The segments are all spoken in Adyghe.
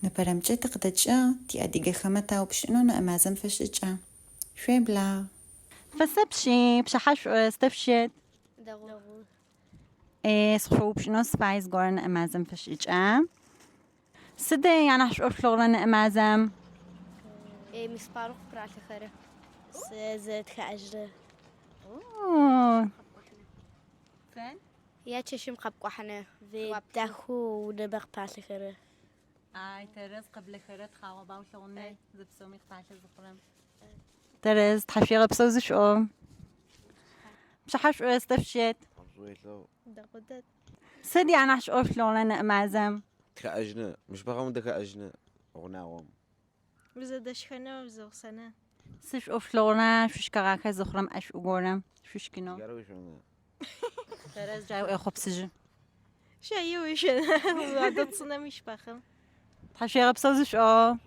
Непэрэмкӏэ тыкъыдэкӏыгъ тиадыгэхэмэ таупчӏынэу ныӏэ мазэм фэшӏыкӏэ. Шъуеблагъ. Фэсэпщи, пщыхьашӏу стэшъущыт. Дэгъу. Сыкъышъоупчӏынэу сыфай зыгорэ ныӏэ мазэм фэшӏыкӏэ. Сыд анахь шӏу шъулъэгъурэ ныӏэ мазэм? Мисмарэу къыпыралъэхэрэ. Зэтхаӏэжьрэ. Я чэщым къэпкӏухьанэ. Дахэу унэмэ къыпалъэхэрэ. Ай, тэрэз, къэблэхэрэ тхъагъоба улъэгъунэ, зэпсэуми къыпалъэ зыхъурэм. Тэрэз, тхьашъуегъэпсэу зышъуӏо. Пчыхьашӏу стэшъущыт. Дэгъу дэд. Сыд анахь шӏу шъулъэгъурэ ныӏэ мазэм? Тхэӏэжьны, мыщ бэгъэм удэхэӏэжьны гъунагъом. Узэдэшхэнэ, узэгъусэнэ. Сы шӏу шъулъэгъурэ шъушкэгъахэ зыхъурэм ӏэшӏу горэм шъушкынэу. Джары уишъонэ. Тэрэз, джары уехъопсыжьы. Щаи уишъонэ, адэ цӏынэм ишпахым. Тхьашъуегъэпсэу зышъуӏо.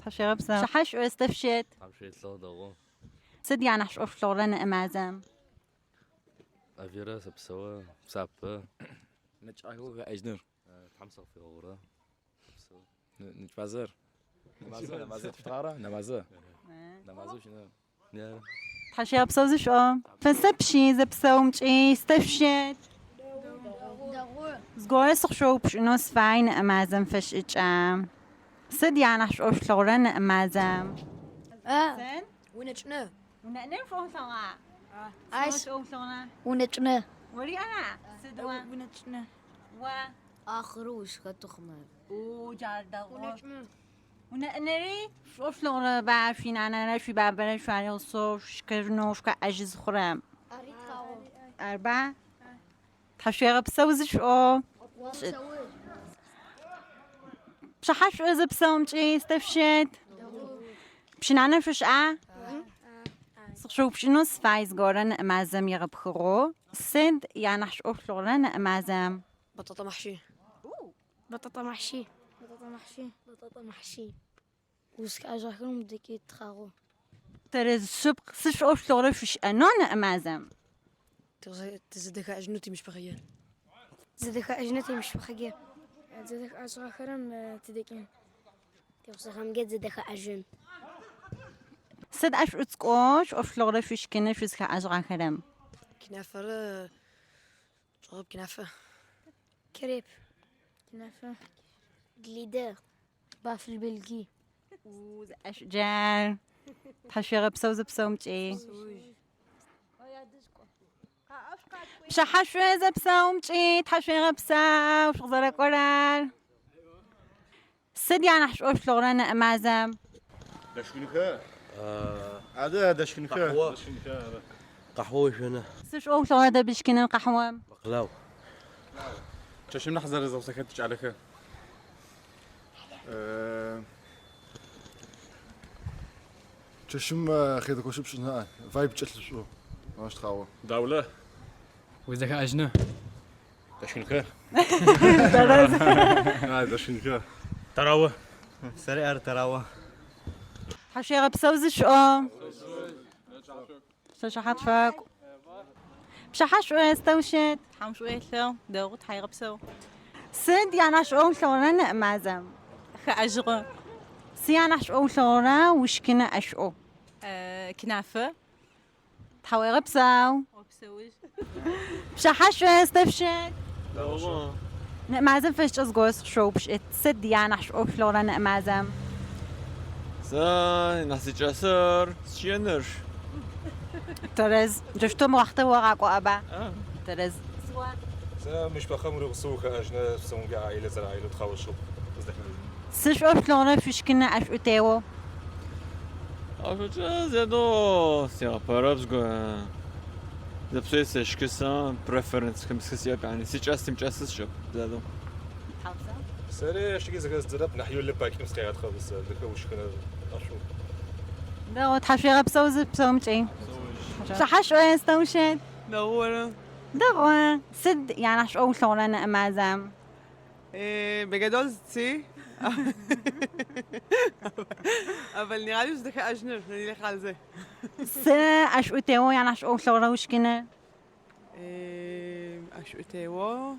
Тхьашъуегъэпсэу. Пчыхьашӏу стэшъущыт. Тхьамшъуелъэгъу дэгъу. Сыд анахь шӏу шъулъэгъурэ ныӏэ мазэм? Авера сэпсэу, псапэ. Нэкӏахэу хэӏэжьыныр. Тхьам сыкъыфигъэгъурэ. Сэпсэу. Нэкӏмазэр. Нэмазэ, нэмазэ тфытагъэрэ? Нэмазэ. Нэмазэу щынэ. Нерэп. Тхьашъуегъэпсэу зышъуӏо. Фэсэпщи, зэпсэумкӏи стэшъущыт. Дэгъу. Зыгорэ сыкъышъоупчӏынэу сыфай ныӏэ мазэм фэшӏыкӏэ. Сыд анахь шӏу шъулъэгъурэ ныӏэ мазэм? Сыд? Унэкӏынэ. Унэӏыныр шӏу улъэгъуа? Ай, Сыд шӏу улъэгъурэ? Унэкӏынэ. Ори ара? Сыд о? Унэкӏынэ. О? Ахъыры узхэты хъумэ. О, джар дэгъу. Унэӏыныри шӏу шъулъэгъурэба? Шъуинанэрэ шъуибабэрэ шъуаригъусэу шъушкэнэу шъукаӏэжьы зыхъурэм. Арба? Тхьашъуегъэпсэу зышъуӏо. Пчыхьашӏу зэпсэумкӏи стэшъущыт. Пщынанэ шъушӏа? Сыкъышъоупчӏынэу сыфай зыгорэ ныӏэ мазэм егъэпхыгъэу. Сыд анахь шӏу шъулъэгъурэ ныӏэ мазэм? بطاطا محشي. بطاطا محشي. بطاطا محشي. بطاطا محشي. Узхэӏэжьыгъэхэм дэкӏи тхъагъо. Тэрэз шъыпкъ, сы шӏу шъулъэгъурэ шъущыӏэнэу ныӏэ мазэм? Тызэдэхэӏэжьынэу тимыщпэхъэе. Зэдэхэӏэжьынэу тимыщпэхъэе. Зэдэхэӏэжьыгъэхэрэм тыдэкӏын. Тигъусэхэмкӏэ зэдэхэӏэжьын. Сыд ӏэшӏу цӏыкӏоу шӏу шъулъэгъурэ шъушкыныр шъузхэӏэжьыгъэхэрэм? Кнафэрэ чӏыгъэп кнафэ. Креп. Кнафэ. Глидэ. Бафл бельги. ӏэшӏу джар. Тхьашъуегъэпсэу зэпсэумкӏи. Пщыхьашӏу зэпсэумкӏи тхьашъуегъэпсэу шъукъызэрэкӏорэр. Сыд анахь шӏу шъулъэгъурэ ныӏэ мазэм? Дэшхынхэ. Адэ дэшхынхэ. Къахьуэ. Дэшхынхэ ары. Къахьуэ уешъонэ. Сы шӏу улъэгъурэ дэбышкыныр къахьуэм? Бакълау. Чэщым нахь зэрэзэгъусэхэр тикӏалэхэр. Чэщым хедэкощы пшӏына вайб кӏэлъышӏу. Ащ тхъагъо. Даулэ. Узэхэӏэжьыныр. Дэшхынхэ. Тэрэз. Дэшхынхэ. Тарауэ. Сэри ар тарауэ. Тхьашъуегъэпсэу зышъуӏо. Шъэшъэхьат фэкӏу. Пщыхьашӏу стэущыт. Тхьам шӏу елъэгъу, дэгъу, тхьаегъэпсэу. Сыд анахь шӏу улъэгъурэ ныӏэ мазэм? Хэӏэжьыгъэ. Сы анахь шӏу улъэгъурэ ушкыны ӏэшӏоу? Кнафэ. Тхьауегъэпсэу. Опсэужь. Пщыхьашӏу стэшъущыт. Дэгъу. Ныӏэ мазэм фэшӏкӏэ зыгорэ сыкъышъоупчӏыт. Сыд анахь шӏу шъулъэгъурэ ныӏэ мазэм? Сэ нахь сикӏасэр счъыеныр. Тэрэз. Джащтэу мы уахътэр огъакӏоӏэба? Тэрэз. Сэ мыщ бэхэм уригъусэу ухэӏэжьынэ псэункӏэ аилэ зэраилэу тхъагъо шъыпкъ къыздэхэӏэжьын. Сы шӏу шъулъэгъурэ шъушкыны ӏэшӏу теоу? Ашъокӏэ зэдэу сигъэпэрэп зыгорэ. Зэпсэу сэшкы сэ преференс хэмсхэ сиӏэп, яни сикӏас симыкӏасы сшӏэп зэдэу. Сэри ащыги зэхэздзэрэп, нахь юлэ пакӏым сыкъегъэтхъэ сэ лыхэ ушхыныр ӏэшӏу. Дэгъу, тхьашъуегъэпсэу зыпсэумкӏи. Пщыхьашӏу стэущыт. Дэгъу. Дэгъу. Сыд анахь шӏу улъэгъурэ ныӏэ мазэм? בגדול זה צי, אבל נראה לי שזה אג'נר, אני אלך על זה. Сы ӏэшӏу теоу анахь шӏу улъэгъурэ ушкыныр? אשותאו,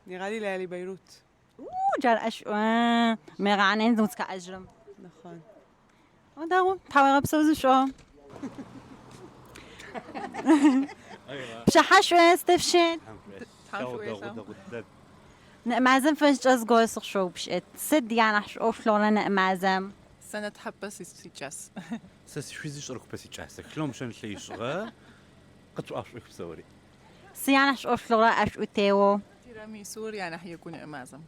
נראה לי ליאלי ביירות. Джар ӏэшӏу. Мегъанен узхэӏэжьырэм. نخون. Дэгъу, тхьауегъэпсэу зышӏо. Пчыхьэ шӏу сыдэпщэт. Нэӏмазэм фэшӏкӏэ зыгорэ сыкъышъоупчӏыт. Сыд янахь шӏоу шъулъэгъурэ нэӏмазэм? Сэ нэтхьапэ сикӏас. Сэ сшъуи зышӏэркупэ сикӏасэх. Лъомшэн лъэишӏыгъэ къытшӏуашӏох псэури. Сы янахь шӏоу шъулъэгъурэ ӏэшӏу тео. تيراميسو يعني حيكون امازم.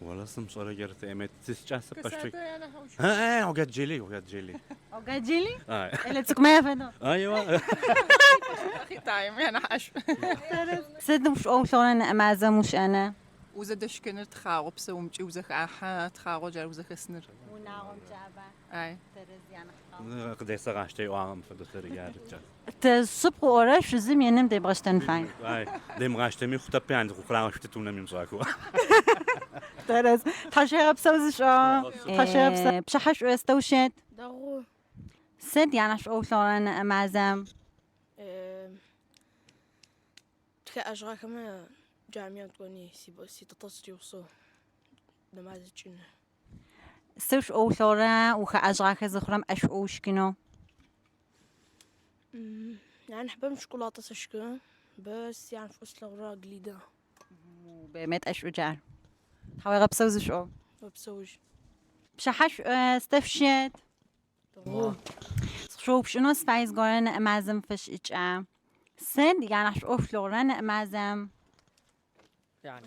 والله سمشورة جرت ايمت تسكاسة باشتك. كساتة يعني حوش. اه اه وقعد جيلي وقعد جيلي. وقعد جيلي؟ اه. اللي تسوق ما فدو. ايوه. اخي تايم يعني حش. سد مش او شلون امازم مش انا. وزاد شكنر تخاغو بسومجي وزخ احا تخاغو جار وزخ سنر. وناغم جابا. اي. ترز يعني. قديسة غاشتي وعام فدو تريار. تصبق ورا شو زم ينم دي بغشتن فاين. اي ديم غاشتي مي خطبي عند قرا شتتونا ميم صاكو. ترز تحشي بسوز شو تحشي بس بشحش استوشت. Дэгъу. سد يعني شو شلون امازم. Тхэӏэжьыгъэхэмэ джамием тӏони ситэтэжъ тигъусэу нэмаз ыкӏын. سوش او شلون وخأجغا زخرم اش اوشكنو. يعني نحب شوكولاتة سشكو بس يعني في وسط الغراء قليدة. بمت اش وجار. حوي بسوز شو. وبسوج. بشحش استفشت. شو بشنو سفايز غورن امازم فش اچا. سد يعني شو فلورن امازم. يعني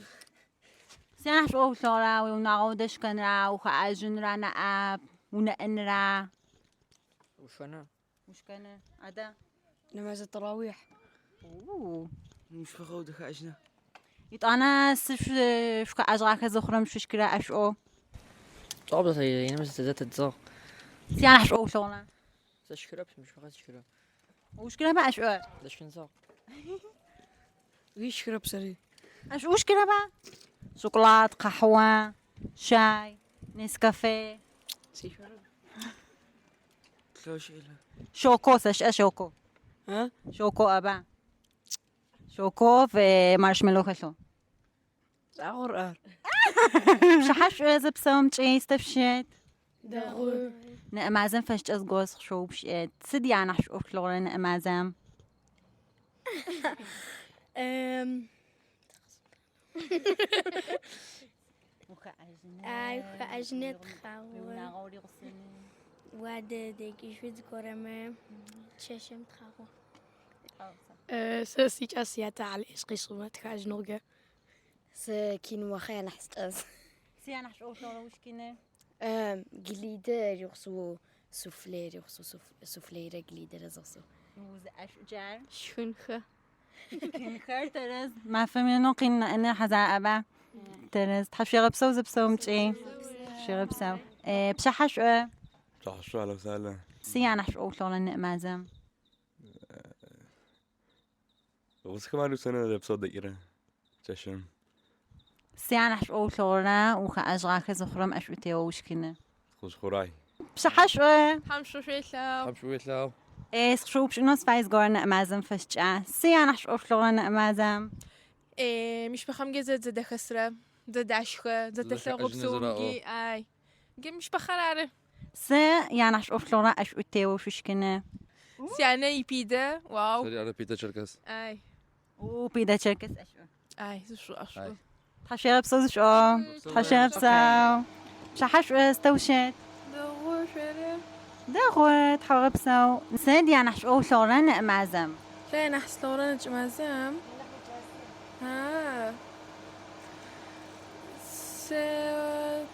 سيان شو فلورا ونعودش كنرا وخاجن را نأب ونأنرا. وش انا؟ وش كان هذا؟ نماز التراويح. أوه. مش فخودك عجنة. يطانا شو كأجغا زخرم شو شكرا أشو. صعب يعني مثل ذات الزاق. سيان شو فلورا. تشكرا مش فخد تشكرا. وش كرا بقى أشو. دشكن زاق. ويش كرب سري؟ أش وش كرا بقى؟ شوكولات قهوة شاي نسكافيه. شوكو سش شوكو. ها؟ شوكو أبا. شوكو في مارشميلو خشو. زعور ار. شحش زبسوم تشيس تفشت. Дэгъу. نأمازم فشت أزغوس شو بشت. سدي أنا شو فلورن نأمازم. اي وخأجنة تخاغو. واد ديك شوية كورما تشاشم تخاغو. سيكاس يا تاع الإسقي صومات خاجنوغا. كينوا خيا نحس. سي أنا شو فلورن وش كنا؟ قليدة يغسو سوفلير يغسو سوفليرة قليدة زغسو. وز أشجار. شنخة. كنخر ترز ما فهمنا قلنا أنا حزا أبا ترز تحشي غبسو زبسو مشي تحشي غبسو بشحش بشحش أهلا وسهلا. سي أنا شو شلون نأمازم. بس كمان سنة بصدق إيرا تشم. سي أنا شو شلون وخأجغا خزخرم أشو تيو وش كنا. خوش خوراي. بشحش حمشو شويتلاو. حمشو شويتلاو. إيه شو بشنو سفايز غورن أمازم فشجا سي أنا شو شلون أمازم. إيه مش بخم جزء زد خسرة زد عشخة زد تلغو بسومجي اي مش بخرارة. سي يعني شو شلون أشو تيو شو شكنا. سي أنا يبيدا واو. سوري أنا بيدا شركس. اي. وبيدا شركس أشو. اي شو أشو. تحشي بسوز شو تحشي بساو. شحش استوشت. دغو شوية. دغو تحوغ بساو. سيد يعني شو شلون أمازم. لا نحس لوران جمازم. ها. س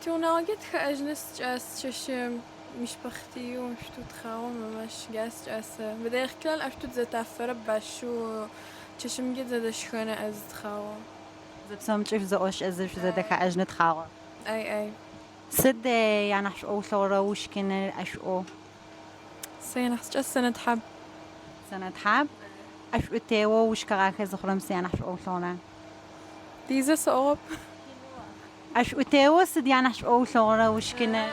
توناجت خأجنس جاس ششم مش بختي ومش تتخاوم مش جاس جاس بدأ كلال أشتو زتافر بشو ششم جد زد شخانة أز تخاوم. زبسوم تشوف زوش أزف زدك أجنة تخاوم. أي أي. سد يعني شو شلون وش كنا أشو. سي نحس جاس سنة حب. سنة حب. أشو تيو وش كراك زخرم سي أنا شو شلون. ديزا صعب. أشو تيو سد يعني شو شلون وش كنا.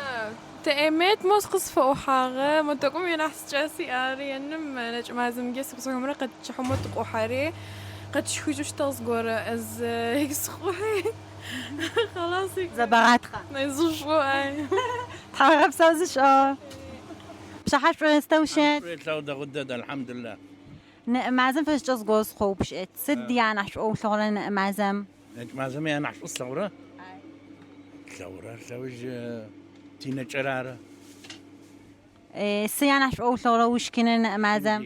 تأميت موسقس فوق حاغة ما تقوم ينحس جاسي آري أنم نجم هازم جس بس عمري قد شحمت قحري قد شخوجوش تزغور از هيك سخوي. خلاص. Зэбэгъатхъэ. Зышӏу, ай. Тхьауегъэпсэу зышӏэу. Пшъыхьашӏу стэущэт. الحمد لله. Мазэм фэшӏкӏэ згосхъоу пщыӏэт. Сыд янахь шӏоу лъэгъурэ мазэм? مازم يا نحش الثورة ثورة ثوج تينا جرارة. Сы янахь шӏоу лъэгъурэ ушкыныр мазэм?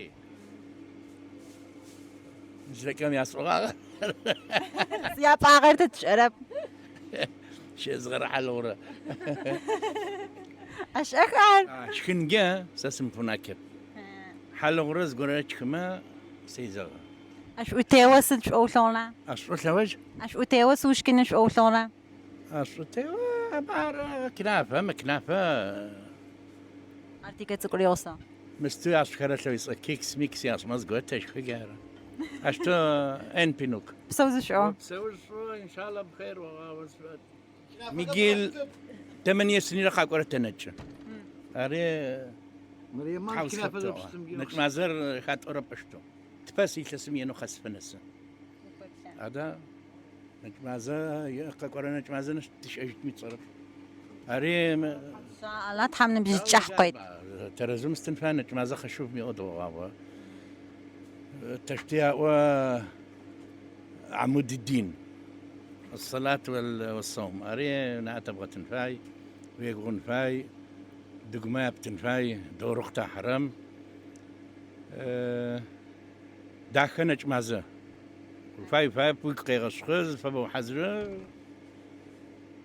كم يا صغار. Япӏагъэр тэ тшӏэрэп. شي صغير حلورة. Ашӏэхар. شخنجا ساسم فناكب حلورة زقرة كما سيزغ. Ашӏутео сыд шӏоу лъэгъура? أشو ثوج. Ашӏутео сы ушкыныр шӏоу лъэгъура? أشو تيوا كنافة مكنافة. Артикэ цӏыкӏур йосэ. مستوي عشخرة لويس كيكس ميكس يا مزقوة تشخجارة أشتو ان بينوك. Псэу зышӏэу. بسوي ان شاء الله بخير. ميجيل 8 سنين رقع كرة تنجم أري مريم. نجم عزر خات أوروبا شتو تباسي 300 نخس فنس هذا نجم عزر يقع كرة نجم عزر تش أجت متصرف أري. إن شاء الله تحمل بجح قيد. ترزم استنفان نجم عزر خشوف مي أدو تشتيا و عمود الدين الصلاة والصوم أري نعتبغى تنفاي ويقون فاي دقما بتنفاي دور اختها حرام داخل مازا فاي فاي بوك قيغش فبو حزر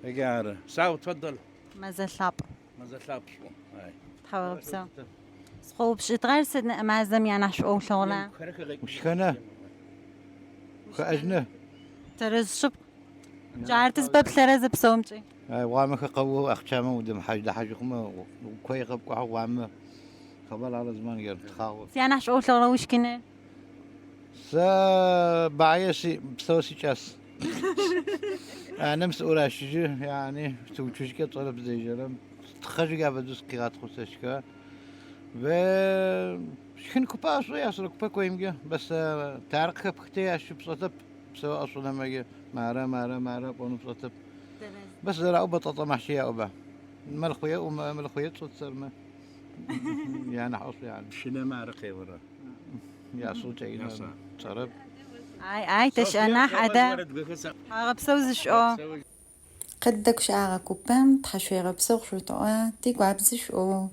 قار ساو تفضل. Мэзэ лъапӏ. مازا لاب شو هاي. Тхьауегъэпсэу. Схъоупщӏытгъэр сыд мазэм янахь шӏоу лъэгъура? Ушхэнэ. Хэӏэжьнэ. Тэрэз шъыпкъ. Джар тызпэплъэрэ зэпсэумкӏи. غوامك قوو أخشامة ودم حاج لحاج خما كوي قبقوا غوامة خبر على زمان قال تخاو. Сы янахь шӏоу лъэгъурэ ушкыныр? س بعيسي بسوسي جاس أنا مسؤول أشجي يعني توجيك طلب زي جرم تخرج قبل دوس قيات خصشكا و شكن كوبا أصلا ياسر كوبا كويمجا بس تعرق بختي أشوف بصتب بسوا أصلا ما مارا مارا مارا بونو بصتب بس زرعوا بطاطا محشية أوبا ملخوية وما ملخوية صوت سرما يعني حصل يعني. شنو ما رقي ورا. يا صوت يا صوت. صرب. Ай, ай, тэщыӏэнахь адэ. Тхьауегъэпсэу зышӏэу. Къыддэгущыӏагъэ купым тхьашъуегъэпсэу шъутӏо тигуап зышӏэу.